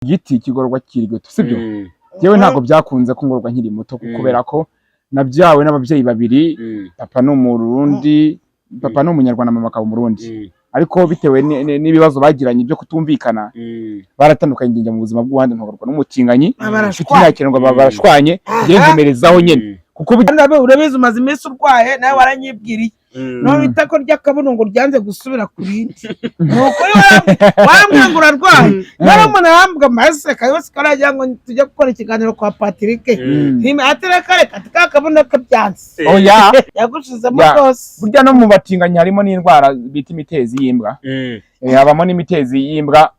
Igiti kigororwa kikiri gito, sibyo? Yewe, ntabwo byakunze ko ngororwa nkiri muto, kubera ko nabyawe n'ababyeyi babiri. Papa ni Umurundi, papa ni Umunyarwanda, mama akaba Umurundi. Ariko bitewe n'ibibazo bagiranye byo kutumvikana, baratandukanye, njya mu buzima bw'ubuhandi, ntogorwa n'umutinganyi mfite Barashwana. imyaka 7, barashwanye, njye nkomerezaho nyine kuko Urabizi, umaze iminsi urwaye, nawe waranyibwiriye. None itako ry'akabuno ngo ryanze gusubira ku rindi. Ni ukuri, warambwira ngo urarwaye. None umuntu arambwira amaseka yose, karagira ngo tujye gukora ikiganiro kwa Patrick. Ati reka reka, ati ka kabuno kabyanze. Oya. Yagushizemo Ya. rwose. Burya no mu batinganyi harimo n'indwara bita imitezi y'imbwa. Habamo n'imitezi y'imbwa.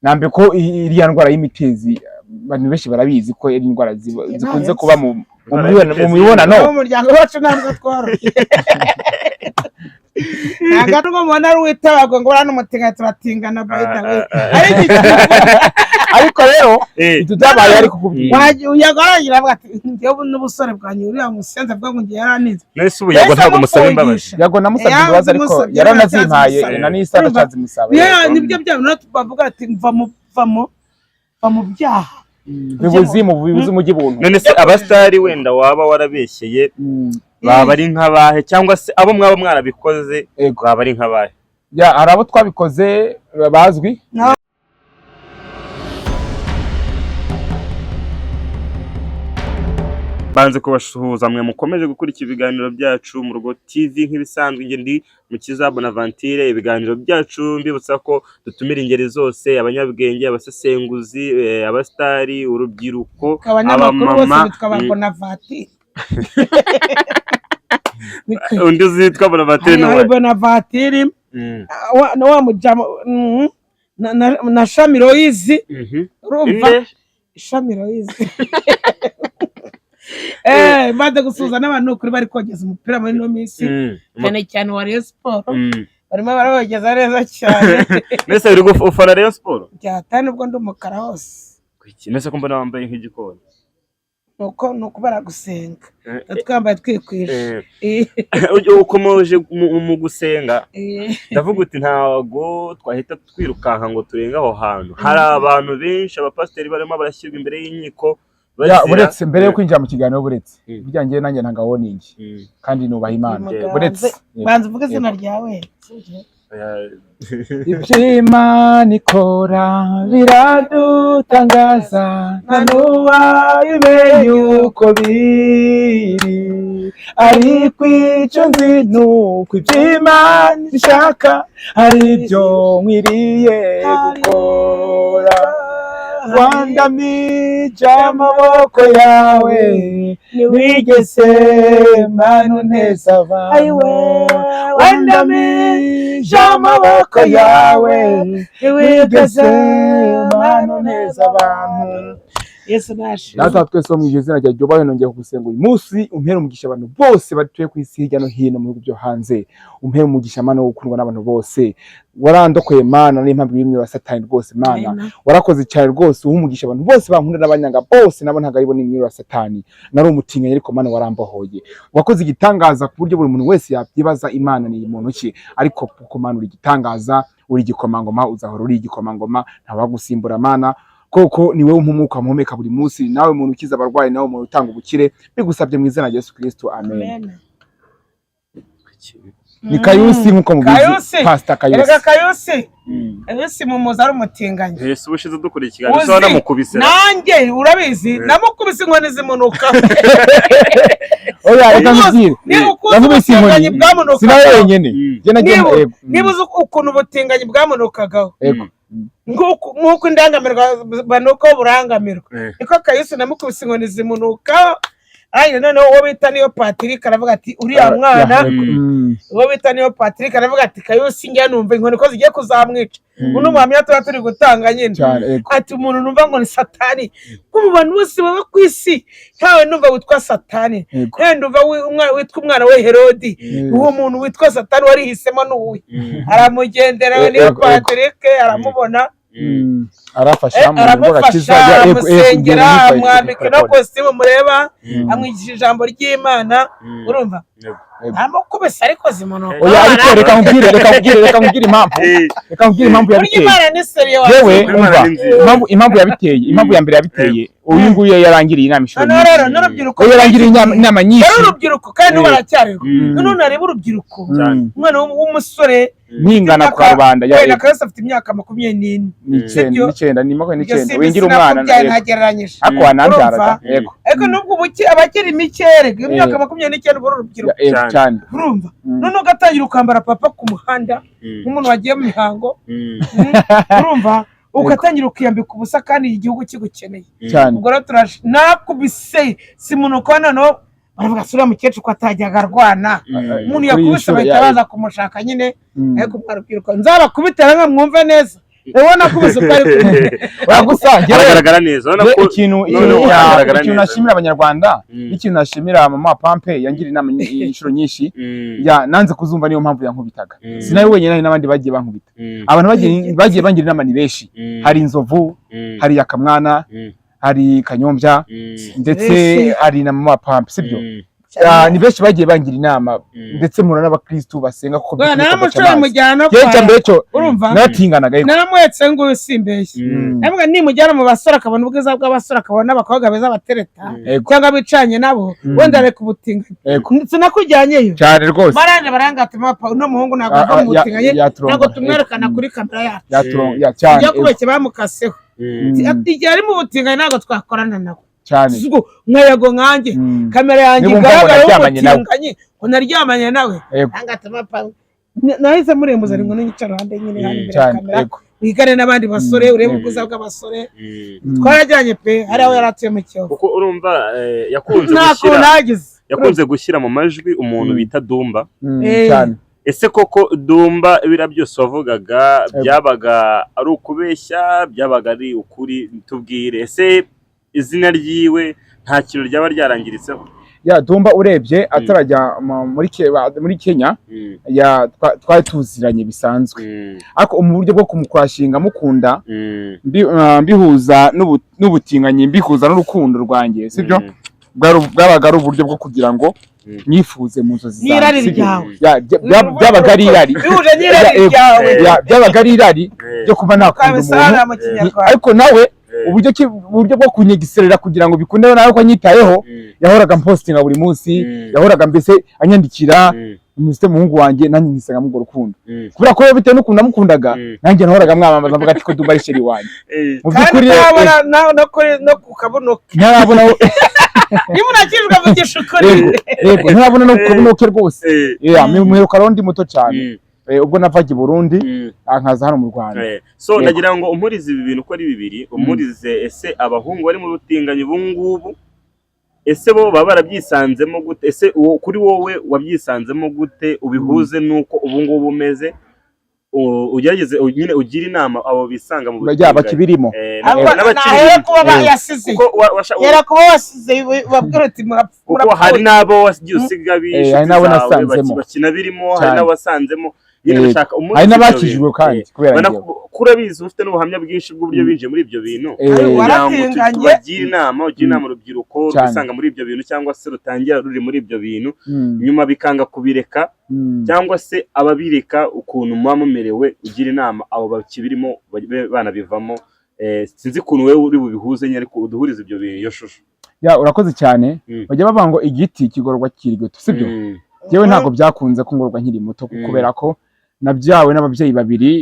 Nambe ko iriya ndwara y'imitezi, abantu benshi barabizi ko ari indwara zikunze kuba mu mibonano. Mu muryango wacu ntabwo tworoye, ntabwo ari ubwo mubona ari uwitabagwe ngo uriya n'umutinganyi, turatingana by the way, ariko Ariko rero ibyo byabaye, ariko kubwira Yagaragira avuga ati njyewe n'ubusore bwanjye, uriya musenzi avuga ngo ngiye yaraninze. None se ubu Yago ntabwo musaba imbabazi? Yago namusabye imbabazi, ariko Yazimusabye, yaranazimpaye. aracyazimusaba. Na n'isa aracyazimusaba. Nibyo bya bintu bavuga ati va mu byaha. Bibuzimu, bibuze umujyi buntu. None se abasitari wenda waba warabeshyeye baba ari nk'abahe, cyangwa se abo mwaba mwarabikoze baba ari nk'abahe? Ya, hari abo twabikoze bazwi. Banze kubasuhuza mwe mukomeje gukurikira ibiganiro byacu mu Rugo TV. Nk'ibisanzwe, njye ndi Mukiza Bonaventure. Ibiganiro byacu, mbibutsa ko dutumira ingeri zose: abanyabwenge, abasesenguzi, abasitari, urubyiruko, Abanyamakuru bose abamama. bitwa ba Bonavatiri. Undi uzitwa Bonaventure ni Hari uwe? Bonavatiri na wa mujama na Shamiroyizi. Urumva? Inde? Shamiroyizi. Maze gusuhuza n'abantu kuri bari kogeza umupira muri ino minsi, cyane cyane wa Rayon Sport. Barimo barabogeza neza cyane. Mbese uri ufana Rayon Sport? Byatari nubwo ndi umukara hose. Kuki? Nese ko mbona wambaye nk'igikoni? Nuko ni ukubera gusenga, twambaye twikwije. Ukomeje mu gusenga, ndavuga uti ntabwo twahita twirukanka ngo turenge aho hantu hari abantu benshi, abapasiteri barimo barashyirwa imbere y'inkiko Ya, bazira. buretse mbere yo kwinjira mu kiganiro, buretse burya njyewe nanjye ntanga warning kandi nubaha Imana. Muganze. Buretse. Banza uvuge izina ryawe. Ibyo Imana ikora biradutangaza, nta n'uwabimenya uko biri, ariko icyo nzi ni uko ibyo Imana ishaka ari byo nkwiriye gukora. Wandamije amaboko yawe, wigeze Mana uneza abantu. Wandamije amaboko yawe, wigeze Mana uneza abantu. Yesu nashimwe. Data wa twese wo mu ijuru, izina ryawe ryubahwe. Nongeye kugusenga uyu munsi, umpere umugisha abantu bose batuye ku isi hirya no hino mu bihugu byo hanze. Umpere umugisha, Mana, wo gukundwa n'abantu bose. Warandokoye, Mana, n'impamvu y'imwe wa Satani rwose. Mana, warakoze cyane rwose. Uha umugisha abantu bose bankunda n'abanyanga bose, nabo ntabwo aribo n'imwe wa Satani. Nari umutinganyi, ariko Mana warambohoye. Wakoze igitangaza ku buryo buri muntu wese yabyibaza Imana ni muntu ki, ariko kuko Mana uri igitangaza, uri igikomangoma, uzahora uri igikomangoma, ntawagusimbura. Mana, koko ni wowe umpa umwuka mpumeka buri munsi, nawe muntu ukiza abarwayi, nawe muntu utanga ubukire. Bigusabye mu izina rya Yesu Kristo, amen. Amen. Ni Kayusi nk'uko mubizi. Kayusi. Pastor Kayusi. Erega Kayusi, Kayusi mumuzi ari umutinganyi. Ese ubushize dukora ikiganiro Uzi, se wanamukubise? Nanjye urabizi, namukubise inkoni zimunuka. Oya, reka nkubwire. Niba ukuze Yakubise ubutinganyi inkoni bwamunukagaho. sinawe wenyine. Njye nagiye yego. Niba uzi ukuntu ubutinganyi bwamunukagaho, Yego. nk'uko indangamirwa banuka burangamirwa, niko Kayusi namukubise inkoni zimunuka. Arangije noneho uwo bita niyo Patrick aravuga ati uriya mwana. Yego. Uwo bita niyo Patrick aravuga ati Kayusi njya numva inkoni ko zigiye kuzamwica. Uno muhamya tuba turi gutanga nyine. Cyane, yego. Ati umuntu numva ngo ni Satani, ko mu bantu bose baba ku isi ntawe numva witwa Satani, ntawe numva witwa umwana we Herodi. Uwo muntu witwa Satani warihisemo ni uwuhe? Aramugendera we niyo Patrick aramubona. Arafasha mu buryo aramufasha, agakiza. Ya, yego, yego, aramusengera, yego, amwambika ino yego. kositimu mureba, amwigisha ijambo ry'Imana. Urumva? Yego. Ntamukubise ariko zimanuka. Oya, ariko reka nkubwire, reka nkubwire impamvu, reka nkubwire impamvu Burya yabiteye. Imana ni seriye. Yewe, Imana umva, ni nziza. impamvu yabiteye, impamvu ya mbere yabiteye, uyu nguyu yarangiriye inama inshuro Noneho nyinshi. rero n'urubyiruko, Uyu yarangiriye inama nyinshi. rero urubyiruko kandi n'ubu baracyariho. Noneho nareba urubyiruko, Mm. umwana w'umusore Ningana kwa rubanda ya wenda Kalisa afite imyaka 24. 9, Sibyo? 9, ni makumyabiri Ibyo n'icyenda simbi wingira umwana. sinakubyaye, Yego. ntagereranyije. Ariko wanambyaraga. Urumva? Yego. Ariko nubwo ubuki abakiri mikeya, imyaka 29, ubu ari urubyiruko. Yego, Cyane. cyane. Urumva, noneho ugatangira ukambara papa ku muhanda nk'umuntu wagiye mu mihango. Urumva, ugatangira ukiyambika ubusa kandi igihugu kigukeneye. Cyane. Ubwo rero turaje, nakubise simunuka, noneho baravuga uriya mukecuru ko atajyaga arwana, umuntu Kuri iyi yakubise nshuro bahita baza kumushaka nyine. Ariko mwarubyiruko, nzabakubitira nka mwumve neza, rero nakubise uko ari kumwe. Oya, gusa njyewe Aragaragara neza, urabona Ye, ko ikintu noneho aragaragara ikintu neza. nashimira abanyarwanda n'ikintu nashimira mama Pampe, yangiriye inama inshuro nyinshi, ya nanze kuzumva, niyo mpamvu yankubitaga. Sinawe wenyine, hari n'abandi bagiye bankubita. Abantu bagiye bangira inama ni benshi. Hari Inzovu, hari Yakamwana, hari Kanyombya, ndetse Benshi. hari na mama Pampe, sibyo? Ah, ni benshi bagiye bangira inama, ndetse mpura n'abakristu basenga kuko Bwana, by'ukuri bagaca naramushoye amazi. mujyana no Yewe, kwa icya mbere cyo urumva, naratinganaga, yego. naramuhetse ngo simbeshye. Ndavuga nimujyana mu basore akabona ubwiza bw'abasore, akabona n'abakobwa beza batereta cyangwa bicanye nabo, wenda areka ubutinganyi. Sinakujyanyeyo. Cyane rwose. Baranje barangati papa, uno muhungu ntabwo Ah, ava ah, mu butinganyi, yaturongoye. ntabwo tumwerekana kuri kamera yacu. Ya, cyane. Ujya kubeshya bamukaseho. Igihe ari mu butinganyi ntabwo twakorana nawe. Cyane. Ubwo nkayago nkanjye, kamera yanjye Niba wumva ngo igaragara naryamanye nawe. ubutinganyi, ngo naryamanye nawe. Angati papa, nahise murembuza ngo nicara iruhande nyine hano imbere ya kamera, wigane n'abandi basore, urebe ubwiza bw'abasore. Twarajyanye pe, hari aho yari atuye mu Kiyovu. Kuko urumva yakunze Nta kuntu gushyira nagize. Yakunze gushyira mu majwi umuntu bita Dumba. Cyane. Ese koko Dumba biriya byose wavugaga byabaga ari ukubeshya, byabaga ari ukuri? Tubwire, ese izina ryiwe nta kintu ryaba ryarangiritseho? Ya, Dumba urebye atarajya muri Kenya, ya twari tuziranye bisanzwe, ariko mu buryo bwo kumukwashinga mukunda, mbihuza n'ubutinganyi, mbihuza n'urukundo rwanjye, sibyo? Bwabaga ari uburyo bwo kugira ngo nifuze mu nzozi zanjye, N'irari sibyo? ryawe. Ya, byabaga ari irari. Bihuje n'irari Ya, yego. ryawe. Ya, byabaga ari irari ryo kuba nakunda umuntu. Ukabisobanura mu Kinyarwanda. Ariko nawe uburyo bwo kunyegiserera kugira ngo bikunde nawe ko anyitayeho, yahoraga mpostinga buri munsi, yahoraga mbese anyandikira umusite muhungu wanjye, nanjye nkisanga muri urwo rukundo, kubera ko bitewe n'ukuntu namukundaga, nanjye nahoraga mwamamaza mvuga ati ko Dumba ari chéri wanjye mu Kandi by'ukuri. utabona no no ku kabuno ke. Ntarabona. Niba unakijwe, avugisha ukuri. Yego, ntarabona no ku kabuno ke rwose. Yeah, muheruka rero ndi muto cyane. Ubwo navaga i Burundi, nkaza hano mu Rwanda. So Yego. ndagira ngo umpurize ibi bintu uko ari bibiri, umpurize: ese abahungu bari mu butinganyi ubu ngubu, ese bo baba barabyisanzemo gute? Ese kuri wowe wabyisanzemo gute? Ubihuze n'uko ubu ngubu umeze, ugerageze nyine ugire inama abo bisanga mu Ya, butinganyi. bakibirimo. Ahubwo n'abakiri nahera kuba yasize, kuko yera kuba wasize, babwira uti kuko hari murapfuye. n'abo wagiye usiga Hari b'inshuti n'abo zawe nasanzemo. bakina birimo, hari Cyane. n'abo wasanzemo nyine. Ndashaka umunsi Hari ibyo n'abakijijwe bintu. kandi kubera Ubona njyewe. ko urabizi, ufite n'ubuhamya bwinshi bw'uburyo binjiye muri ibyo bintu, Ariko kugira ngo waratinganye. tubagire inama, ugire inama urubyiruko Cyane. rwisanga muri ibyo bintu cyangwa se rutangira ruri muri ibyo bintu, nyuma bikanga kubireka, cyangwa se ababireka ukuntu muba mumerewe, ugira inama abo bakibirimo babe banabivamo. Sinzi ukuntu wowe uri bubihuze nyine, ariko uduhurize ibyo bintu, iyo shusho. Ya, urakoze cyane. Bajya bavuga ngo igiti kigororwa kikiri gito, sibyo? Yewe, ntabwo byakunze ko ngororwa nkiri muto, kubera ko nabyawe n'ababyeyi babiri.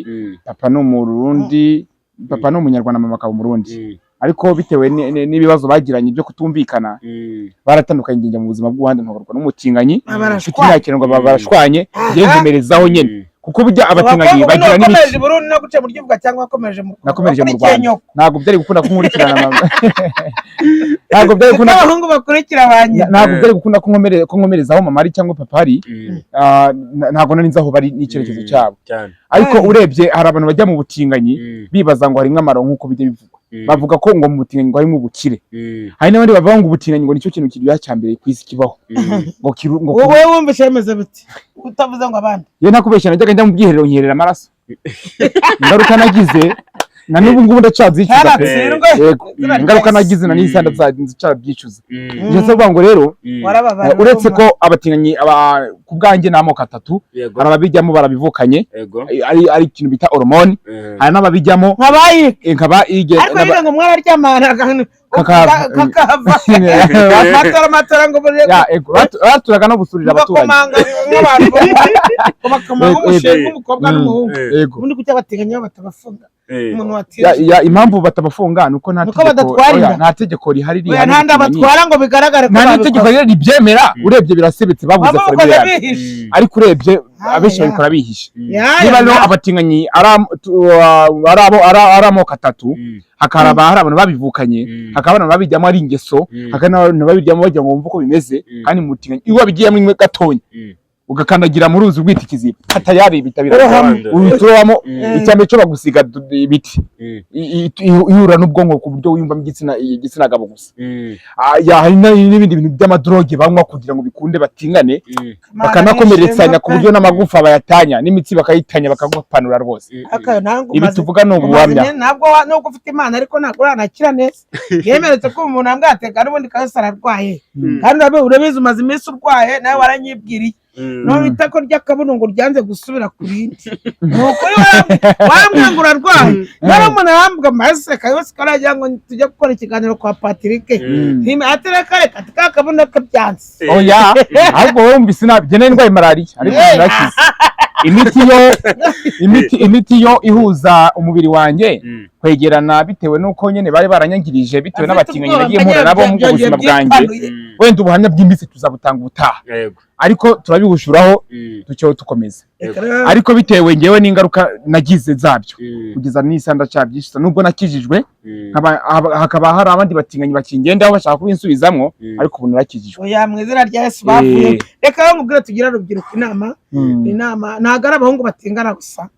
Papa ni Umurundi, papa ni Umunyarwanda, mama akaba Umurundi. Ariko bitewe n'ibibazo bagiranye byo kutumvikana, baratandukanye, njya mu buzima bw'ubuhande, ntogorwa n'umutinganyi. Mfite imyaka 7, barashwanye, njyewe nkomerezaho nyine, kuko burya abatinganyi Abakobwa, bagira wakomeje n'imico. i Burundi no guca mu ry'uvuga cyangwa wakomeje mu Rwanda? Nakomereje mu Wakurikiye Rwanda. nyoko. Ntabwo byari gukunda kunkurikirana mama, ntabwo byari Kuko gukunda. abahungu bakurikira ba nyina. Ntabwo byari gukunda ko nkomereza aho mama ari cyangwa papa ari. Ah, ntabwo nari nzi aho bari n'icyerekezo cyabo. Cyane. Ariko urebye hari abantu bajya mu butinganyi bibaza ngo harimo amaronko, nk'uko bijya bivugwa. Bavuga ko ngo mu butinganyi ngo harimo ubukire. Hari n'abandi bavuga ngo ubutinganyi ngo nicyo kintu kiryoha cya mbere ku isi kibaho, ngo ngo Wowe wumvise bimeze biti, utavuze ngo abandi? Yewe, ntakubeshya, najyaga njya mu bwiherero nkiherera amaraso. Ingaruka nagize, Na n'ubu ngubu ndacabyicuza pe. Ntaratsindwe. Yego. Izina rya Ingaruka Yesu. nagize na n'isa ndacabyicuza. Mm. Ndetse kuvuga ngo rero Mm. Warababara, uretse urumva. ko abatinganyi ku bwanjye ni amoko atatu. Yego. Hari ababijyamo barabivukanye, Yego. ari ikintu bita hormone. Hari n'ababijyamo Nkabaye nkaba ige ariko nyine ngo mwararyamanaga Kakahava. kakahava, matora matora ngo Ya, ego, baturaga no gusurira abaturanyi. bakomanga nk'abantu, bakomanga Yego, umushinga yego. w'umukobwa Mm. n'umuhungu. Yego. Ubundi kuki abateganya bo batabafunga? Umuntu Ya, watije ya, impamvu batabafunga nuko nta Nuko tegeko, badatwara oya, inda. nta tegeko rihari Oya, rihari nta nda ubutinganyi. batwara ngo bigaragare ko Nta n'itegeko babikoze. rihari ribyemera. Mm. Urebye birasebetse, babuze Baba formule bakoze yabyo. bihishe. Ariko urebye Haya. abenshi babikora bihishe. Ya, Niba ya, rero ya. abatinganyi ari amoko atatu, hakaba hari abantu babivukanye, hakaba abantu babijyamo ari ingeso, hakaba n'abantu babijyamo bagira ngo bumve uko bimeze. Kandi mu butinganyi iyo wabigiyemo rimwe gatonya, ugakandagira mu ruzi urwita ikiziba, hatayari bitabira uruturamo. Icyambere cyo bagusiga ibiti ihura n'ubwonko ku buryo wiyumvamo igitsina gabo gusa. Ah, ya, hari n'ibindi bintu by'amadroge banywa kugira ngo bikunde batingane, Imana bakanakomeretsanya ku nishimwe buryo n'amagufa bayatanya n'imitsi bakayitanya bakagupanura rwose. pe. Akayo ntabwo Ibi tuvuga ni ubuhamya. Ntabwo nubwo ufite Imana ariko ntabwo uranakira neza. Yemeretse ko umuntu ambwateka n'ubundi kayose ararwaye, kandi urabizi umaze iminsi urwaye, nawe waranyibwiriye. None itako ry'akabuno ngo ryanze gusubira ku rindi, ni ukuri warambwira ngo urarwaye. None umuntu arambwira maze kayose karagira ngo tujye gukora ikiganiro kwa Patrick, ati reka reka, ati ka kabuno kabyanze. Oya, ahubwo wowe wumvise nabi. Njye nari ndwaye malariya ariko narakize. Imiti yo imiti yo ihuza umubiri wanjye kwegerana, bitewe n'uko nyine bari baranyangirije, bitewe n'abatinganyi nagiye mpura nabo mu buzima bwanjye. Wenda ubuhamya bwimbitse tuzabutanga ubutaha, Yego. ariko turabihushuraho ducyeho tukomeza. Ariko bitewe ngewe n'ingaruka nagize zabyo, kugeza n'isa ndacabyishyuza nubwo nakijijwe, hakaba hari abandi batinganyi bakingendaho bashaka kubinsubizamwo, ariko ubu narakijijwe. Oya, mu izina rya Yesu bavuye. Eh. Reka rero nkubwire, tugire urubyiruko inama. Inama ntabwo ari abahungu batingana gusa,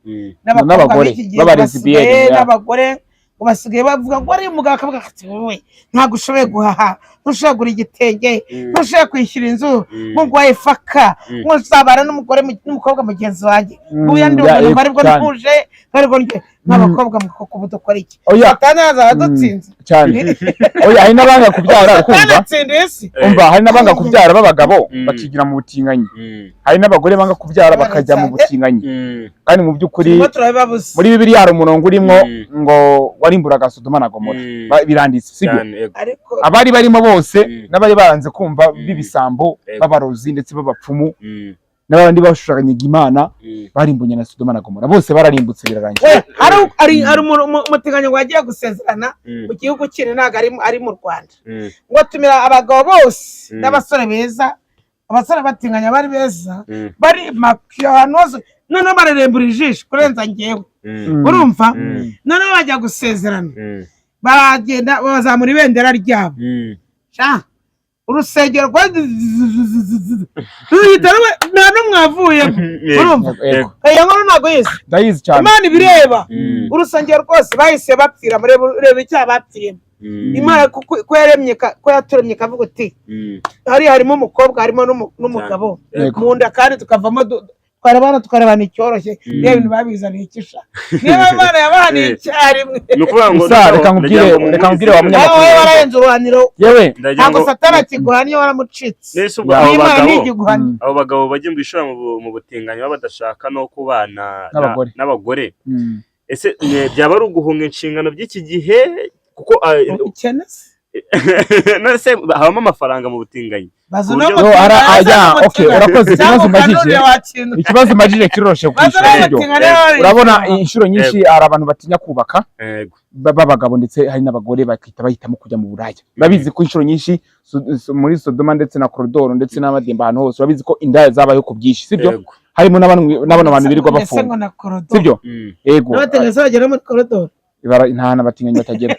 n'abakobwa N'abagore b'iki gihe b'abalesbiyeni, basigaye ya. n'abagore ngo basigaye bavuga ngo ari umugabo akavuga ati wowe ntabwo ushoboye guhaha, ntushoboye kugura igitenge, ntushoboye kwishyura inzu, nkuguhaye faka, nkuzabana n'umugore n'umukobwa mugenzi wanjye. Ubu ndi Ya, umuntu aribwo cyane. ntuje, aribwo njye nk'abakobwa kuko ubu dukora iki? Oya. Satani yaza aradutsinze. Cyane. Oya, hari n'abanga kubyara. Satani Kumva atsinda isi. umva, hari n'abanga kubyara b'abagabo bakigira mu butinganyi, hari n'abagore banga kubyara bakajya mu butinganyi. Kandi mu by'ukuri Turimo turabibabuza. muri Bibiliya hari umurongo urimo ngo warimburaga Sodoma na Gomora. Biranditse, sibyo? Cyane, yego. Ariko Abari barimo bose n'abari baranze kumva b'ibisambo, b'abarozi ndetse b'abapfumu, n'abandi bashushanyaga Imana, barimbunye na Sodoma na Gomora, bose bararimbutse birarangira. We, hari umutinganyi ngo wagiye gusezerana mu gihugu kindi, ntabwo ari mu Rwanda, ngo tumira abagabo bose n'abasore beza, abasore batinganya bari beza, bari makiya ahantu hose, noneho bararembura ijisho kurenza njyewe. Urumva? Noneho bajya gusezerana, baragenda bazamura ibendera ryabo. Sha, urusengero rwa ruhita nta n'umwe wavuyemo. Urumva? Yego. Iyo nkuru ntabwo yize. Ndayizi cyane. Imana ibireba. Urusengero rwose bahise bapfira, reba icyaha bapfiyemo. Imana kuko ko yaremye ko yaturemye ikavuga uti hariya harimo umukobwa, harimo n'umugabo Yego. mu nda, kandi tukavamo twarebana tukarebana icyoroshye. Niba ibintu babizaniye ikisha, niba Imana yabahaniye icyarimwe. Ni ukuvuga ngo Gusa noneho reka nkubwire, ndagira ngo reka nkubwire wa mumurize- nawe munyamakuru. wowe wararenze uruhaniro. Yewe. Ndagira Ntabwo ngo Satani akiguhannye, waramucitse. Nese ubwo abo N'Imana bagabo ntigiguhannye. Abo bagabo bajya mu bishora mu butinganyi baba badashaka no kubana N'abagore. n'abagore. Ese byaba ari uguhunga inshingano by'iki gihe kuko Ubukene se? None se habamo amafaranga mu butinganyi? Baza Ku no buryo- No, mutinganya, aya, okay, urakoze. cyangwa Ikibazo mbajije. ukanurira wakintu. Ikibazo mbajije kiroroshe Baza kwishyura, no sibyo? mutinganya wari- Urabona inshuro nyinshi hari abantu batinya kubaka Yego. b'abagabo, ndetse hari n'abagore bakita bahitamo kujya mu buraya. Urabizi ko inshuro nyinshi muri Sodoma ndetse na Korodoro ndetse n'amademba, ahantu hose urabizi ko indaya zabayeho ku bwinshi, sibyo? Yego. Harimo n'abano bantu birirwa Ndetse ngo bafunga, na korodoro. sibyo? Yego. N'abatinganyi se bagera muri korodoro? Nta hantu abatinganyi batagera,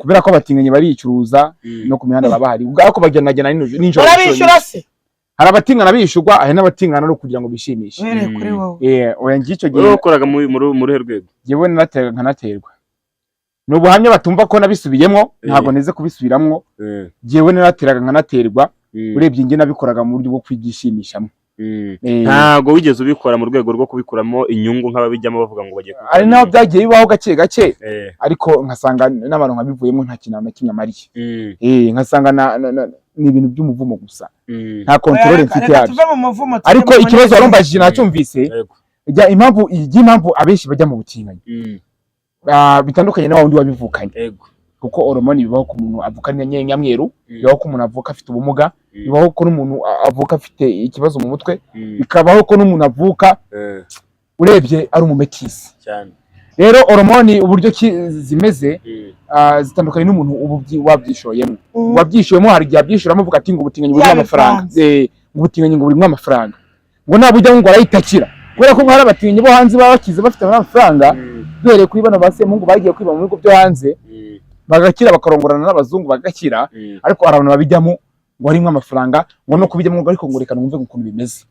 kubera ko abatinganyi baricuruza no ku mihanda baba bahari, ariko bagendagenda nijoro inshuro Barabishyura nyinshi. se? Hari abatingana bishyurwa, hari n'abatingana no kugira ngo bishimishe. Uhereye kuri wowe. Oya, njye icyo gihe Wowe wakoraga muri ruhe rwego? Njyewe narateraga nkanaterwa. Ni ubuhamya batumva ko nabisubiyemo, ntabwo neze kubisubiramwo. Njyewe narateraga nkanaterwa. Urebye njye nabikoraga mu buryo bwo kwigishimishamo. Ntabwo wigeze ubikora mu rwego rwo kubikuramo inyungu nk'ababijyamo bavuga ngo bagiye Ari naho byagiye bibaho gake gake, ariko nkasanga n'abantu nkabivuyemo nta kintu na kimwe amariye. Nkasanga ni ibintu by'umuvumo gusa, nta contrôle Reka- mfite reka yabyo. Tuve mu muvumo tujye Ariko mu ikibazo munezero. warumbajije nacyumvise. Yego. Jya impamvu, ijya impamvu abenshi bajya mu butinganyi, bitandukanye na wa wundi wabivukanye, kuko hormone bibaho ku muntu avuka ari nyamweru, bibaho ko umuntu avuka afite ubumuga, bibaho ko n'umuntu avuka afite ikibazo mu mutwe, bikabaho ko n'umuntu avuka urebye ari umumetisi. Cyane. Rero hormone uburyo ki zimeze, zitandukanye n'umuntu uba wabyishoyemo. Wabyishoyemo hari igihe abyishoramo avuga ati ngo ubutinganyi burimo amafaranga. Yabivanze. Ngo ubutinganyi ngo burimo amafaranga, ngo nabujyamo ngo arayitakira, kubera ko hari abatinganyi bo hanze baba bakize bafite amafaranga. Duhereye kuri bano ba Semuhungu bagiye kwiba mu bihugu byo hanze, bagakira, bakarongorana n'abazungu bagakira. Ariko hari abantu babijyamo ngo harimo amafaranga, ngo no kubijyamo ngo ariko ngo reka numve ukuntu bimeze.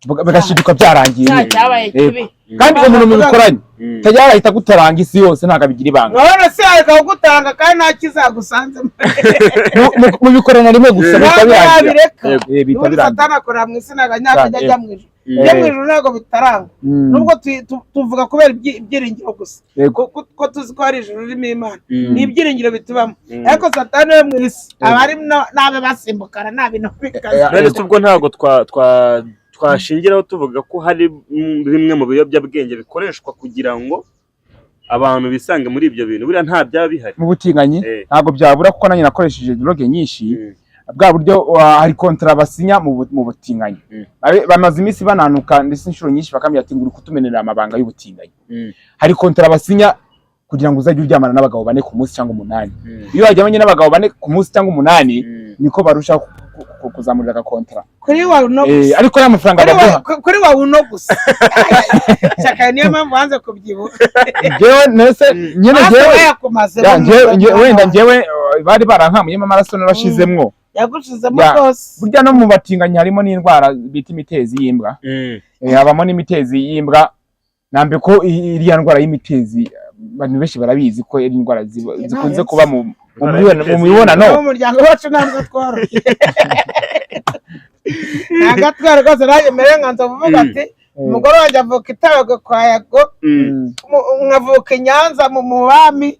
Bagashiduka byarangiye Cyaha nyine. cyabaye kibi. Kandi umuntu mubikoranye tajya arahita agutaranga isi yose, ntabwo abigira ibanga. Urabona se yareka kugutanga kandi nta kizagusanzemo? Mubikorana rimwe gusa bihita Ntabwo birangira. yabireka. Bihita Ubundi birangira. Satani akorera mu isi, ntabwo ajya ajya mu ijuru. Ibyo mu ijuru ntabwo bitarangwa, nubwo tuvuga kubera ibyiringiro gusa, ko tuzi ko hari ijuru ririmo Imana. Ni ibyiringiro bitubamo, ariko Satani we mu isi aba ari n'abe basimbukana nta bintu bikaze. None se ubwo ntabwo twashingiraho tuvuga ko hari bimwe mu biyobyabwenge bikoreshwa kugira ngo abantu bisange muri ibyo bintu? Buriya nta byaba bihari? Mu butinganyi? Ntabwo byabura, kuko nanjye nakoresheje drogue nyinshi. Bwa buryo hari contrat basinya mu butinganyi. Bamaze iminsi bananuka ndetse inshuro nyinshi bakambwira ati ngo uri kutumenera amabanga y'ubutinganyi. Hari contrat basinya kugira ngo uzajye uryamana n'abagabo bane ku munsi cyangwa umunani. Iyo waryamanye n'abagabo bane ku munsi cyangwa umunani, niko barushaho kuzamurira agakontara. Kuri wawe uno gusa. Ariko ya mafaranga Kuri baguha kuri wawe uno gusa shaka, niyo mpamvu wanze kubyibuha. Njyewe nese nyine Maso njyewe bayakumaze. Ya, wenda njyewe bari barankamuyemo amaraso narashizemwo. Yagushizemo Ya. rwose. Burya no mu batinganyi harimo n'indwara bita imitezi y'imbwa. Habamo n'imitezi y'imbwa. Nambe ko iriya ndwara y'imitezi, abantu benshi barabizi ko ari indwara zikunze kuba mu mibonano. Mu muryango wacu ntabwo tworoye, ntabwo twari rwose. Nanjye mbere nka nzovu uvuga ati umugore wanjye avuka itabaga kwa Yago, nkavuka i Nyanza mu mubami.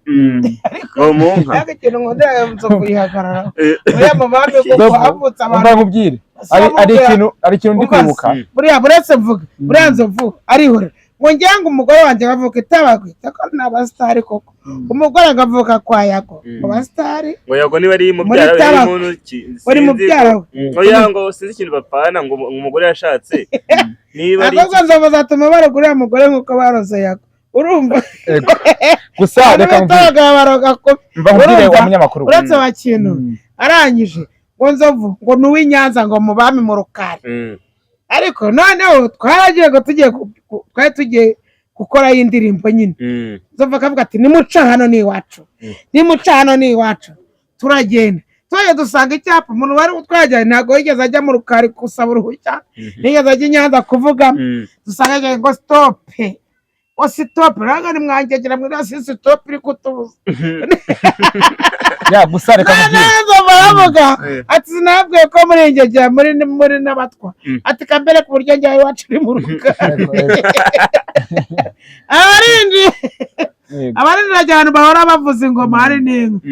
Ngo mu nka. Ariko ikintu nkundira nzovu yihagararaho uriya mubami kuko Nzovu, havutse umva abantu nkubwire, hari ikintu ndi Umva, kwibuka. Buriya buretse mvuga, buriya nzovu arihorera ngo ngira ngo umugore wanjye akavuka itabagwe, cyakora ni abasitari koko, umugore akavuka kwa Yago mu basitari. Ngo Yago niba ari mubyara we Muri ari Tabagwe. muntu ki Uri sinzi mubyara we. Oya, ngo sinzi ikintu bapfana, ngo umugore yashatse niba ari Ahubwo nzovu zatuma baroga uriya mugore nk'uko baroze Yago, urumva? Ego. Gusa Abantu reka nkubwire, bitabaga baroga kubi. mva nkubwire Urumva? wa munyamakuru we. Uretse wa kintu arangije ngo nzovu ngo ni uw'i Nyanza, ngo mu bami mu Rukari. Ariko noneho twaragiye ngo tugiye twari tugiye gukorayo indirimbo nyine. Nzovu akavuga ati nimuca hano ni iwacu, nimuca hano ni iwacu. Turagenda, tujya dusanga icyapa. Umuntu wari utwajyanye ntabwo yigeze ajya mu Rukari gusaba uruhushya, ntiyigeze ajya i Nyanza kuvuga. Dusanga ngo stop, ngo stop, ntabwo nimwangegera muri si stop iri kutubuza. Ya, gusa reka nkubwire. Neza baravuga ati sinabwiye ko muri ingegera muri n'abatwa. Ati kambere ku buryo njyayo iwacu uri mu Rukari. Yego, yego, Abarindi yego. abarindi ahantu bahora bavuza ingoma hari n'inka.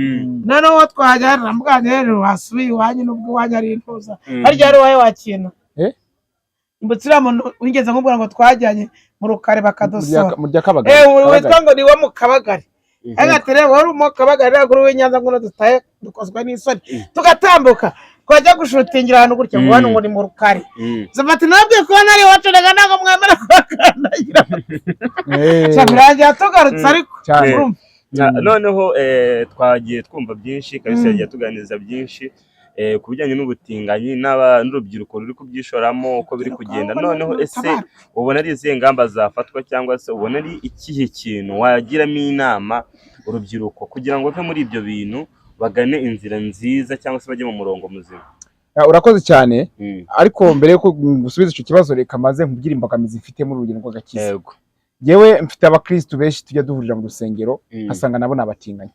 Noneho twajya namubwira rero wasubiye iwanyu nubwo iwanyu ari intuza. Harya ari wowe wakina? Eh? Imbutse uriya muntu wigeze nkubwira ngo twajyanye mu Rukari bakadusora. Mu rya Kabagari. Eh, Kabagari. witwa ngo ni wo mu Kabagari. Ati rero wari mu Kabagari, ntabwo uri uw'Inyanza ngo dutahe dukozwe n'isoni, tugatambuka twajya gushutingira ahantu gutya ngo hano ngo ni mu Rukari. Zafata nabwiye ko nari iwacu reka ntabwo mwemera kuhakandagira. Birangira tugarutse ariko Cyane. urumva. Noneho twagiye twumva byinshi kabisa, yagiye tuganiriza byinshi ku bijyanye n'ubutinganyi n'urubyiruko ruri kubyishoramo uko biri kugenda. Noneho ese ubona ari izihe ngamba zafatwa, cyangwa se ubona ari ikihe kintu wagiramo inama urubyiruko kugira ngo bave muri ibyo bintu bagane inzira nziza cyangwa se bajye mu murongo muzima? Ya, urakoze cyane. Ariko mbere yuko ngusubiza icyo kibazo, reka maze nkubwire imbogamizi mfite muri urugendo rw'agakiza. Yewe, mfite abakristu benshi tujya duhurira mu rusengero, nkasanga nabo ni abatinganyi.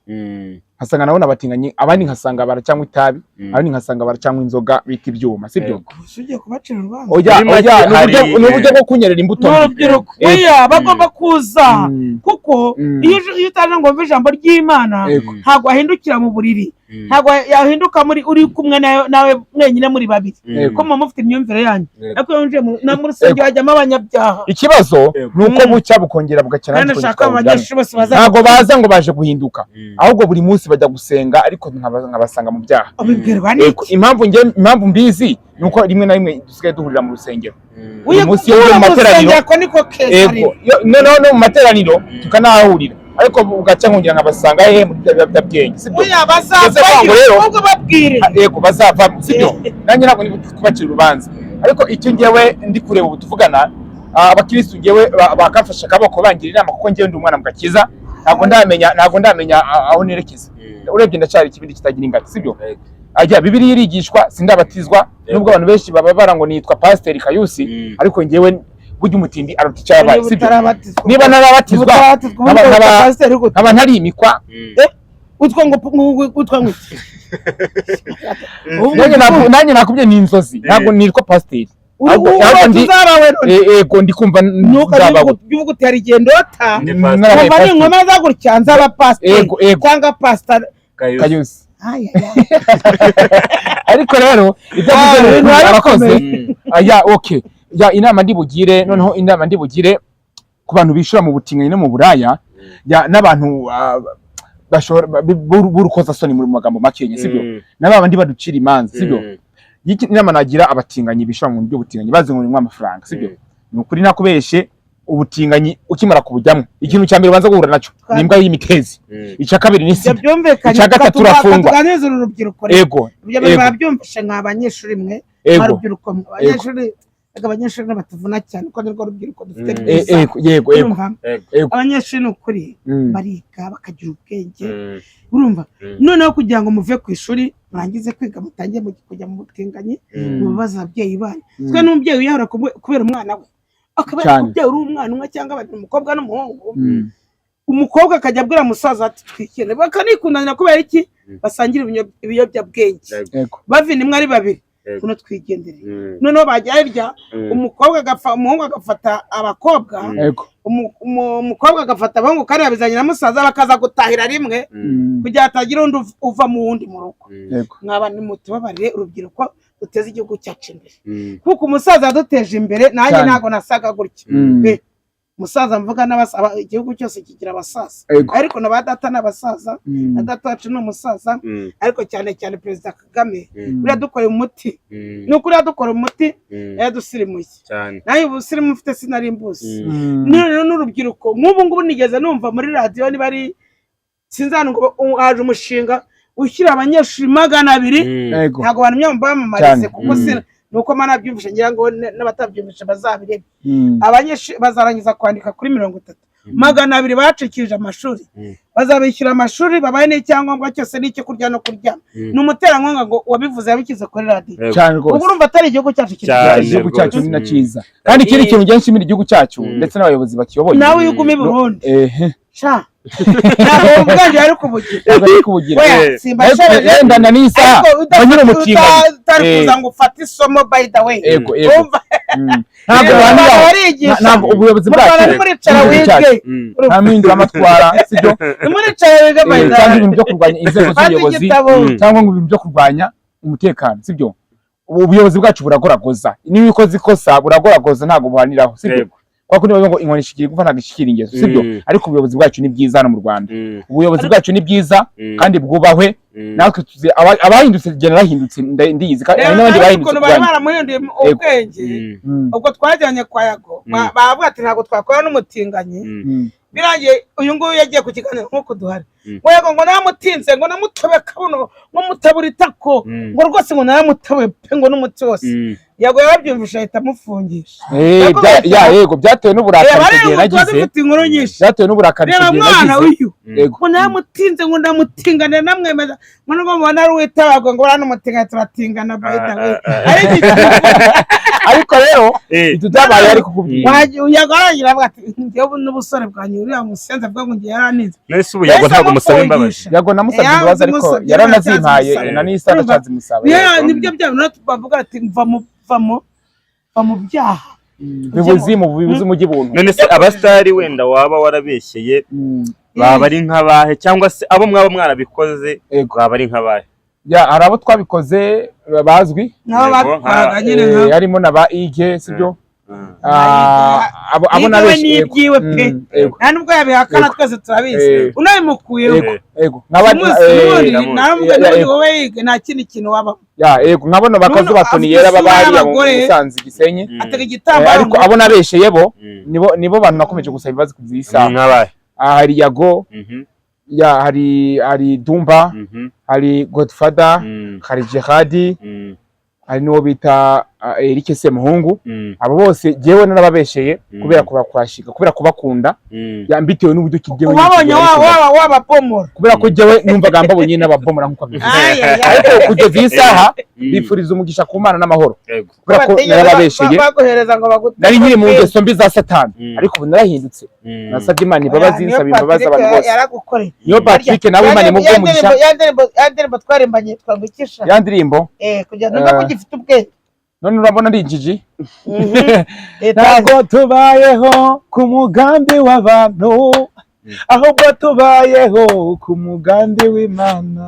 Nkasanga nabo nabatinganyi, abandi nkasanga baracanywa itabi, abandi nkasanga baracanywa inzoga bita ibyuma, sibyo? Yego. Gusa ugiye kubacira urubanza. Oya. Muri make Oya, ni hari- ni uburyo bwo kunyerera imbuto mbi. N'urubyiruko, oya, bagomba kuza, kuko iyo utaje ngo wumve ijambo ry'Imana, ntabwo wahindukira mu buriri, ntabwo yahinduka muri uri kumwe nawe mwenyine muri babiri, kuko muba mufite imyumvire yanyu. Ariko iyo winjiye mu rusengero hajyamo abanyabyaha. Ikibazo ni uko bucya bukongera bugakena, Kandi tukongera nshaka tukawujyamo. abanyeshuri bose baza. Ntabwo baza ngo baje guhinduka, ahubwo buri munsi bajya gusenga, ariko nkabasanga mu byaha. Ubibwirwa Yego, n'iki? Impamvu nge impamvu mbizi ni uko rimwe na rimwe dusigaye duhurira mu rusengero. Uyu Munsi iyo uri mu materaniro- rusengero ko niko keza. Yego, noneho no mu materaniro tukanahahurira, ariko bugaca nkongera nkabasanga hehe? Muri bya biyobyabwenge, sibyo? Oya, Ese bazavayo. kwango rero- Ahubwo babwire. Yego, bazavamo, sibyo? Nanjye ntabwo ndi kubacira urubanza, ariko icyo ngewe ndi kureba ubu tuvugana, abakirisitu ngewe bakamfasha akaboko, bangira inama, kuko ngewe ndi umwana mu gakiza, ntabwo ndamenya aho nerekeza. Urebye ndacyari ikibindi kitagira ingano, sibyo? Ajya Bibiliya irigishwa, sindabatizwa, nubwo abantu benshi bababara ngo nitwa Pasiteri Kayusi, ariko ngewe burya umutindi aruta icyo yabaye, sibyo? Utarabatizwa. Niba ntarabatizwa, Utarabatizwa, ubundi pasiteri gute? nkaba ntarimikwa. Utwa ngo utwa ngo iki? Nanjye nakubye ni inzozi, ntabwo nitwa pasiteri. Ahubwo Uzabawe none. Ego, ndi kumva nzabawe. Uvuga uti hari igihe ndota Ndi pasiteri. Narabaye nkumva pasiteri. ninkomeza gutya nzaba pasiteri Ego, ego. cyangwa pasiteri. Kayusi. Ay, ay, ay. Ariko rero ibyo Ah, avuze ni ibintu ukuri, arakoze. barakomeye. Aya, okay, ya inama ndi bugire, noneho inama ndi bugire ku bantu bishura mu butinganyi no mu buraya, ya n'abantu bashobora b'urukozasoni mu magambo makenya, sibyo? Na bandi baducira imanza, sibyo? Y'iki inama nagira abatinganyi bishura mu buryo butinganyi bazi ngo ninywa amafaranga, sibyo? Ni ukuri nakubeshe, ubutinganyi ukimara kubujyamo, ikintu cya mbere ubanza guhura nacyo ni imbwa y'imitezi, icya kabiri ni Ibyo sida, byumvikanye. Icya gatatu urafungwa. Tuganiriza uru rubyiruko rero. Ego. Ibyo Ego. babyumvishe mwa abanyeshuri mwe, mwa rubyiruko mwe, abanyeshuri, reka abanyeshuri ntibatuvuna cyane kuko nirwo rubyiruko dufite rwiza. Ego, yego, ego. Urumva? Ego. Abanyeshuri ni ukuri bariga bakagira ubwenge, urumva? Noneho kugira ngo muve ku ishuri, murangize kwiga, mutangiye kujya mu butinganyi, mubabaza ababyeyi banyu. Twe n'umubyeyi wiyahura kubera umwana we, akaba Cyane. umubyeyi uri umwana umwe cyangwa babiri, umukobwa n'umuhungu, umukobwa akajya abwira musaza ati twikene, bakanikundanira. Kubera iki? Basangira ibiyobyabwenge, bavina imwe ari babiri, kuno twigendere. Noneho bajya hirya, umukobwa agapfa, umuhungu agafata abakobwa, umukobwa agafata abahungu, kandi babizanye na musaza, bakaza gutahira rimwe kugira hatagira undi uva mu wundi mu rugo. Mwaba nimutubabarire urubyiruko, duteze igihugu cyacu imbere, kuko umusaza yaduteje imbere. Nanjye ntabwo nasaga gutya pe. Umusaza mvuga igihugu cyose kigira abasaza, ariko na ba data ni abasaza, na data wacu ni umusaza, ariko cyane cyane Perezida Kagame buriya dukoreye umuti, ni ukuri yadukoreye umuti, yadusirimuye. Cyane. Nawe ubusirimu mfite sinari mbuzi. None n'urubyiruko nk'ubu ngubu nigeze numva muri radiyo, niba ari sinzi ahantu, ngo haje umushinga ushyira abanyeshuri 200. Ntabwo abantu bamamarize, Cyane. kuko si nuko mana nabyumvishe, ngira ngo n'abatabyumvishe bazabirebe. Abanyeshuri bazarangiza kwandika kuri 30, 200 bacikije amashuri, bazabishyura amashuri, babahe n'icyangombwa cyose n'icyo kurya no kuryama. Ni umuterankunga ngo wabivuze, yabishyize kuri radiyo. Cyane Ubwo rwose. urumva atari igihugu cyacu kiri Cyane. Igihugu cyacu Rwose. ni na cyiza, kandi ikindi kintu ngiye nshimira igihugu cyacu ndetse n'abayobozi bakiyoboye. Nawe iyo uguma i Burundi, Ehe. sha, ntabwo ubwenge yari kubugira. Ntabwo ari kubugira. Oya, Eh. simba Ariko nshebeje. wenda na n'isaha Ariko mba nyiri umutinganyi. utari Eh. kuza ngo ufate isomo, by the way. Ego, ego. Urumva? Ntabwo Mu Rwanda baniraho. barigisha. Ntabwo ubuyobozi Mu Rwanda bwacu, nimuricara igihugu wige. cyacu, nta mpinduramatwara, sibyo? Nimuricara wige, by the Cyangwa way. ibintu byo kurwanya inzego Fata z'ubuyobozi, igitabo. cyangwa ngo ibintu byo kurwanya umutekano, sibyo? Ubu ubuyobozi bwacu buragoragoza, niba ukoze ikosa buragoragoza, ntabwo buhaniraho, sibyo? Kwa kundi bavuga ngo inkoni ishikira igufa ntabwo ishikira ingeso, sibyo? Ariko ubuyobozi bwacu ni bwiza hano mu Rwanda. Ubuyobozi bwacu ni bwiza kandi bwubahwe. Natwe tuzi abahindutse, jye narahindutse, ndiyizi kandi hari Rero n'abandi nawe bahindutse ukuntu bari kubwanyu. baramuhinduye ubwenge, ubwo twajyanye kwa Yago, baravuga ati ntabwo twakora n'umutinganyi. Birangiye uyu nguyu yagiye ku kiganiro nk'uko duhari, ngo Yago ngo naramutinze, ngo namutobe kabuno, ngo mutabura itako, ngo rwose ngo naramutabuye pe, ngo n'umuti wose. Yago yarabyumvishe ahita amufungisha. Ya, yego, byatewe n'uburakari Reba icyo gihe rero, tuba nagize. dufite inkuru nyinshi. Byatewe n'uburakari icyo Reba gihe mwana nagize. uyu, Yego. ngo naramutinze, ngo ndamutingana, namwemeza ngo nubwo mubona ari uwitabago, ngo uranamutingana, turatingana by the way. Ariko Ariko rero Eh, ibyo byabaye ari kukubwira. Yago aragira avuga ati: "Njyewe n'ubusore bwanjye, uriya musenzi avuga ngo ngiye yaraninze." None se ubu Yago ntabwo musaba imbabazi? Yago namusabye Eh, imbabazi, ariko yazimusabye, yaranazimpaye. yaracyazimusaba. Na n'isa ndacyazimusaba. Niyo nibyo bya bintu bavuga ati: "Mva mu va mu va mu byaha." Bibuzimu, bibuzimu by'ubuntu. None se abasitari wenda waba warabeshyeye baba ari nk'abahe, cyangwa se abo mwaba mwarabikoze baba ari nk'abahe? Ya, hari abo twabikoze bazwi. Nabo Yego, batwaraga nyine nka Harimo na ba Ige, sibyo? Mm. Ah, abo Ige we nabeshe, ni yego. ibyiwe pe. Yego. Nta nubwo yabihakana, twese turabizi. Unabimukuyeho Yego, yego, nk'aba umunsi n'ubundi ndamuzi. nawe Ya, n'ubundi yego. wowe yige, nta kindi kintu wabamo. Ya, yego, nkabona bakazuba Nuno Toniyera afite baba isura hariya mu y'abagore. Musanze, Gisenyi. Atega igitambaro. Ariko abo nabesheye bo nibo bantu nakomeje gusaba imbabazi kugeza iyi saha. Ni nk'abahe? Ah, hari Yago, ya, hari Dumba, hari Godfather, hari Jihadi, hari n'uwo bita Eric Semuhungu. Abo bose jyewe narababesheye kubera kubakwashika, kubera kubakunda, ya, mbitewe n'uburyo ki jyewe Ubabonye niteguye. waba wababomora. Kubera ko jyewe numvaga mbabonye n'ababomora nk'uko abivuze. Ay, ay, ay. Ariko kugeza iyi saha bifuriza umugisha ku Mana n'amahoro, kubera ko Batigeze narababesheye. baguhereza ngo bagute. Nari nkiri mu ngeso mbi za Satani, ariko ubu narahindutse. Nasabye Imana imbabazi, Oya, nsaba niyo imbabazi Patrick abantu bose. yaragukoreye. Niyo Patrick nawe Imana imuhe umugisha. Ya ndirimbo twarimbanye twangukisha. Ya ndirimbo? Kugira ngo ko ugifite ubwenge. None urabona ari injiji. Ntabwo Ntabwo tubayeho ku mugambi w'abantu, ahubwo tubayeho ku mugambi w'Imana.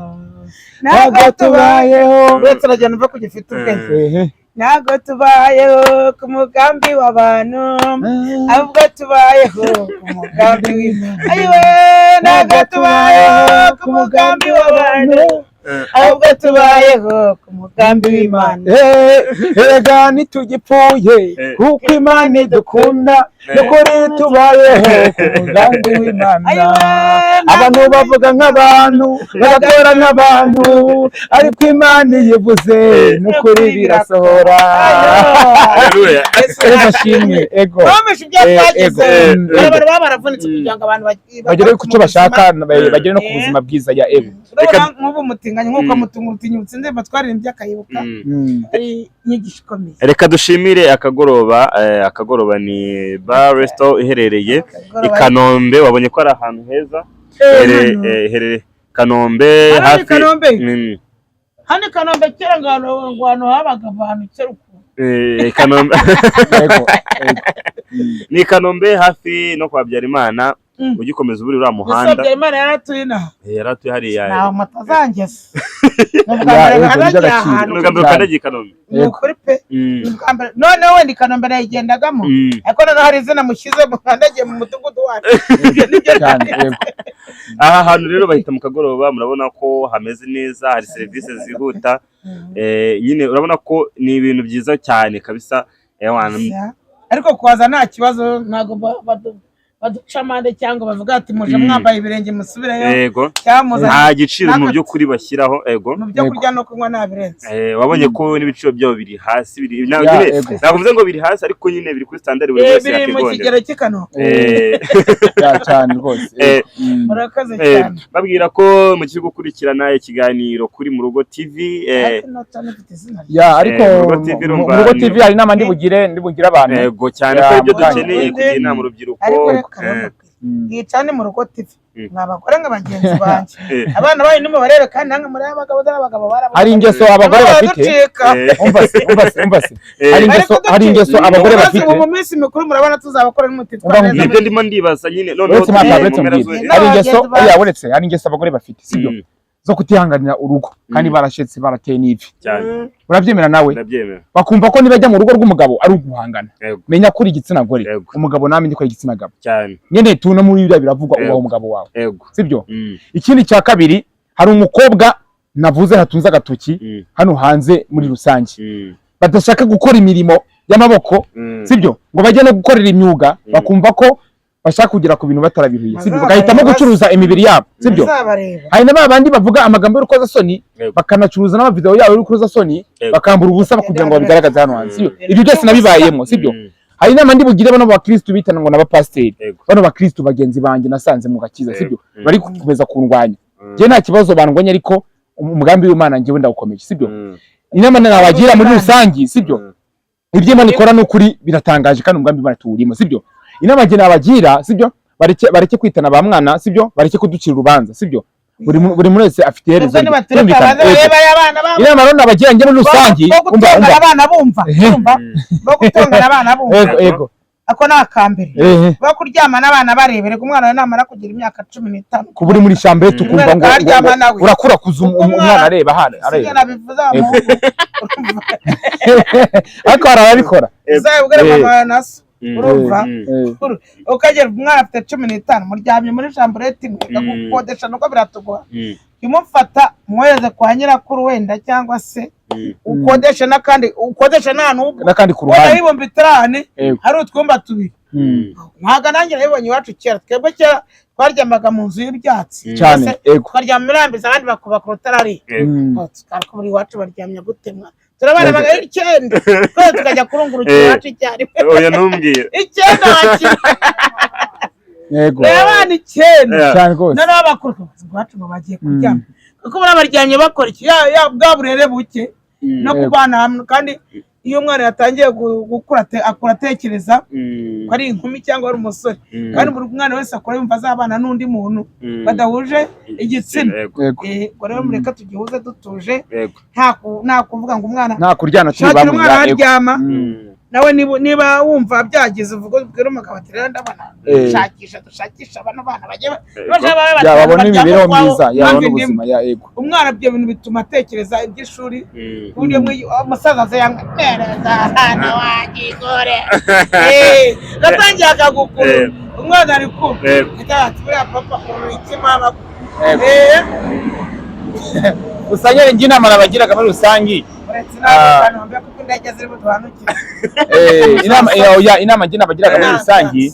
Ntabwo tubayeho. Uretse uragenda uva ko ugifite ubwenge. Ehe. Ntabwo tubayeho ku mugambi w'abantu, ahubwo tubayeho ku mugambi w'Imana. Ayiwe, ntabwo tubayeho ku mugambi w'abantu, ahubwo tubayeho ku mugambi w'Imana. Eh, erega ntitugipfuye, kuko Imana idukunda. Nukuri tubayeho ku mugambi w'Imana. Ayiwe, Abantu bavuga nk'abantu, bagakora nk'abantu, ariko Imana iyivuze nukuri birasohora. Haleluya. Ego shimwe, ego. Twumvishe ibyo twagize. Ego. Abantu baba baravunitse kugira ngo abantu Bagere ku cyo bashaka, bagere no ku buzima bwiza, ya, ego. Urabona nk'ubu umutinganyi, nk'uko mutunga urutinyutse indirimbo twaririmbye akayibuka, ari inyigisho ikomeye. Reka dushimire Akagoroba. Akagoroba ni bar resto iherereye i Kanombe. Wabonye ko ari ahantu heza. Iherereye Kanombe. Hano ni Hafi Kanombe? Hano i Kanombe kera ngo ahantu habaga abantu kera ukuntu. Kanombe. Ego, ego. Ni i Kanombe hafi no kwa Habyarimana. Ugikomeza uburi uriya Gusa muhanda. Habyarimana yaratuye inaha? Yari atuye hariya. Ntaho mutazangeza, ni ubwa Ya, mbere ego, nkandagiye ni iby'agaciro. ahantu. Ni ubwa mbere ukandagiye i Kanombe? Ni ukuri pe. Ni ubwa mbere. Noneho wenda i Kanombe nayigendagamo, ariko noneho hari izina mushyize mukandagiye mu mudugudu wacu. Ibyo nibyo. Cyane, yego. Aha hantu rero bahita mu Kagoroba. Murabona ko hameze neza, hari serivisi zihuta. Nyine urabona ko ni ibintu byiza cyane kabisa. Ariko kuhaza nta kibazo, ntabwo baduca amande cyangwa bavuga ati: "Muje mwambaye ibirenge, musubireyo," cyangwa muzanye Nta giciro mu by'ukuri bashyiraho, ego. Mu byo kurya no kunywa nta birenze. Wabonye ko n'ibiciro byabo biri hasi, biri Ya, nyine ego. ntabwo mvuze ngo biri hasi, ariko nyine biri kuri standard buri wese Biri mu yakigondera. kigero cy'i Kanombe. Ya, cyane rwose. Murakoze cyane. Babwira ko mu kigo gukurikirana ikiganiro kuri Mu Rugo TV. Ariko nota nifite izina rye. Ya, ariko Mu Rugo TV mu Rugo TV hari inama ndi bugire abantu. Yego cyane, Ya, ko ibyo mukanya. dukeneye kugira inama urubyiruko. Ariko reka bababwire, mwicane mu Rugo TV, mwa bagore nka bagenzi banjye, abana banyu nimubarebe kandi namwe muri abagabo, dore abagabo barabuze. Hari ingeso abagore bafite. Baraducika. Umva se, umva se, umva se. Hari ingeso, hari ingeso abagore Umunsi bafite. mu minsi mikuru murabona tuzabakora nimutitwara Umva neza. nkubwire. Nibyo ndimo ndibaza nyine noneho Uretse turi mpamvu, mu uretse mpera mbwira. Hari ingeso, oya, uretse hari ingeso abagore bafite, sibyo? Zo kutihanganira urugo kandi barashetse, barateye n'ivi. Cyane. Urabyemera nawe? Ndabyemera. Bakumva ko nibajya mu rugo rw'umugabo ari uguhangana. Menya ko uri igitsina gore. Umugabo namenye ko ari igitsina gabo. Nyine tu no muri biriya biravugwa, ubaha umugabo wawe, sibyo? Ikindi cya kabiri, hari umukobwa navuze hatunze agatoki hano hanze muri rusange, badashaka gukora imirimo y'amaboko, sibyo, ngo bajye no gukorera imyuga, bakumva ko Bashaka kugera ku bintu batarabiruye, sibyo? Bazabareba Bagahitamo se. gucuruza imibiri yabo, sibyo? Uzabareba. Hari na ba bandi bavuga amagambo y'urukozasoni, Yego. bakanacuruza n'amavideo yabo y'urukozasoni, Yego. bakambura ubusa kugira ngo babigaragaze hano hanze, sibyo? Mm. Ibyo byose nabibayemo, sibyo? Hari inama ndi bugire bano bakristu bitana ngo n'abapasiteri, Yego. bano bakristu bagenzi banjye nasanze mu gakiza, Yego. sibyo? Mm. Bari gukomeza kundwanya. Njye nta kibazo bandwanya, ariko umugambi w'Imana njyewe ndawukomeje, sibyo? Inama nabagira muri rusange, sibyo? Ibyo Imana ikora ni ukuri biratangaje, kandi umugambi w'Imana tuwurimo, sibyo? Inama njye nabagira, sibyo, bareke kwitana ba mwana, sibyo? Bareke kuducira urubanza, sibyo? Buri muntu wese afite iherezo Ubwo rye. nibatureka Turumvikana? baze Yego. barebe abana babo. Inama rero nabagira njye muri rusange, Bo umva, gutongana umva. abana bumva. Ehe. Urumva? Bo gutongana abana bumva. Yego, yego. Ako ni akambere. Ehe. Bo kuryama n'abana barebera, umwana wawe namara kugira imyaka 15, Kuba uri muri chambre tukumva ngo Umwana ngo- nawe. urakurakuza Kuko umwana areba hano, sibyo? areba. Nabivuze wa muhungu. Ariko hari ababikora. Uzabibwire mama wawe na so. Urumva? Ukagera umwana afite 15, muryamye muri chambrette imwe, gukodesha nuko biratugora. Imufata mwohereze kwa nyirakuru wenda, cyangwa se ukodeshe n'akandi, ukodeshe n'ahantu N'akandi ku wenda ruhande. 5000, Yego. hari utwumba tubiri. Ntabwo nanjye nabibonye iwacu kera. Twebwe kera twaryamaga mu nzu y'ibyatsi. Cyane. Mbese Yego. tukaryama mirambiza, abandi bakubaka urutarari. Ariko buri iwacu baryamye gutemwa, turabana bagari 9, twese tukajya kurungurukira iwacu icyarimwe. Oya, ntumbwire. 9 wakira. Yego. Reba, abana 9. Cyane rwose. Noneho abakuru iwacu ngo bagiye kuryama, kuko buriya baryamye bakora iki? Ya bwa burere buke no kubana hamwe. Kandi iyo umwana yatangiye gukura, akura atekereza ko ari inkumi cyangwa ari umusore, kandi buri mwana wese akura yumva azabana n'undi muntu badahuje igitsina. Yego. Yego. Ubwo rero mureke tugihuze dutuje, nta kuvuga ngo umwana Nta kuryana turi shakira bamwe. umwana Yego. aryama nawe. Niba wumva byagize, uvuga, ubwira umugabo ati: "Rero ndabona shakisha, dushakisha bano bana bajye bajye babe batanu, Yababona baryame imibereho ukwabo, myiza, yabona mpamvu indi ubuzima, ya, yego. Umwana ibyo bintu bituma atekereza iby'ishuri, ku buryo umusaza aza yanga mereza hano wagigore gatangiye akagukuru. Umwana ari kumva ati: "Buriya papa uri iki, mama?" Yego. Gusa nyine njye inama nabagiraga muri rusange, Uretse n'abo bantu kuko indege ziri buduhanukire. Inama oya, inama njye nabagiraga muri rusange,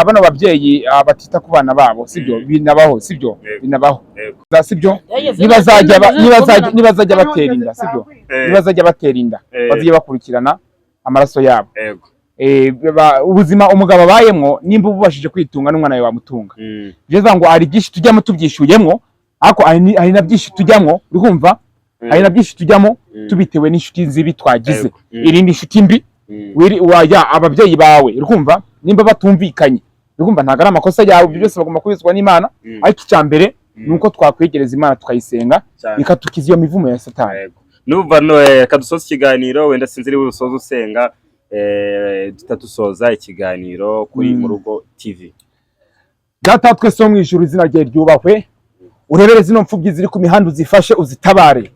bano babyeyi batita ku bana babo, sibyo? Binabaho, sibyo? Yego. Binabaho. Yego. Sibyo? Nibazajya batera inda, sibyo? Nibazajya batera inda, bazajya bakurikirana amaraso yabo. Yego. Ubuzima umugabo abayemwo, nimba ubashije kwitunga n'umwana wawe wamutunga. Bivuze ngo hari byinshi tujyamo tubyishyuyemwo, ariko hari na byinshi tujyamwo, urumva, hari na byinshi tujyamo tubitewe n'inshuti zibi twagize. Yego. Irindi inshuti mbi, wajya ababyeyi bawe, urumva, nimba batumvikanye, urumva, ntabwo ari amakosa yawe, ibyo byose bagomba kubizwa n'Imana. Ariko icya mbere ni uko twakwegereza Imana tukayisenga, Cyane. ikatukiza iyo mivumo ya Satani. Yego. Numva no reka dusoze ikiganiro, wenda sinzi niba usoza usenga, duhita dusoza ikiganiro kuri Mu Rugo TV. Data wa twese wo mu ijuru, izina ryawe ryubahwe. Urebere zino mfubyi ziri ku mihanda, uzifashe, uzitabare.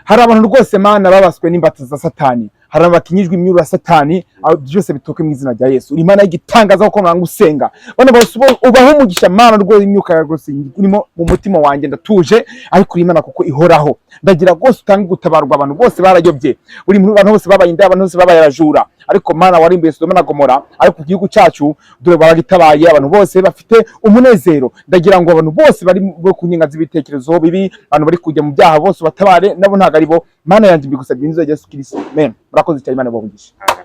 Hari abantu rwose, Mana, babaswe n'imbata za Satani, hari abantu bakinyijwe imyuru ya Satani. Aho byose bituruke mu izina rya Yesu. Uri Imana y'igitangaza kuko mwanga usenga bano bose ubaho umugisha, Mana. Rwose imyuka yawe rwose irimo mu mutima wanjye, ndatuje, ariko uri Imana kuko ihoraho. Ndagira rwose utange gutabarwa. Abantu bose barayobye, buri muntu, abantu bose babaye indaya, abantu bose babaye abajura, ariko Mana warimbuye Sodoma na Gomora, ariko igihugu cyacu dore baragitabaye, abantu bose bafite umunezero. Ndagira ngo abantu bose bari bo ku nkinga z'ibitekerezo bibi, abantu bari kujya mu byaha bose batabare, nabo ntabwo ari bo. Mana yanjye, mbigusabye mu izina rya Yesu Kristo, amen. Murakoze cyane, Imana ibahe umugisha. Amen.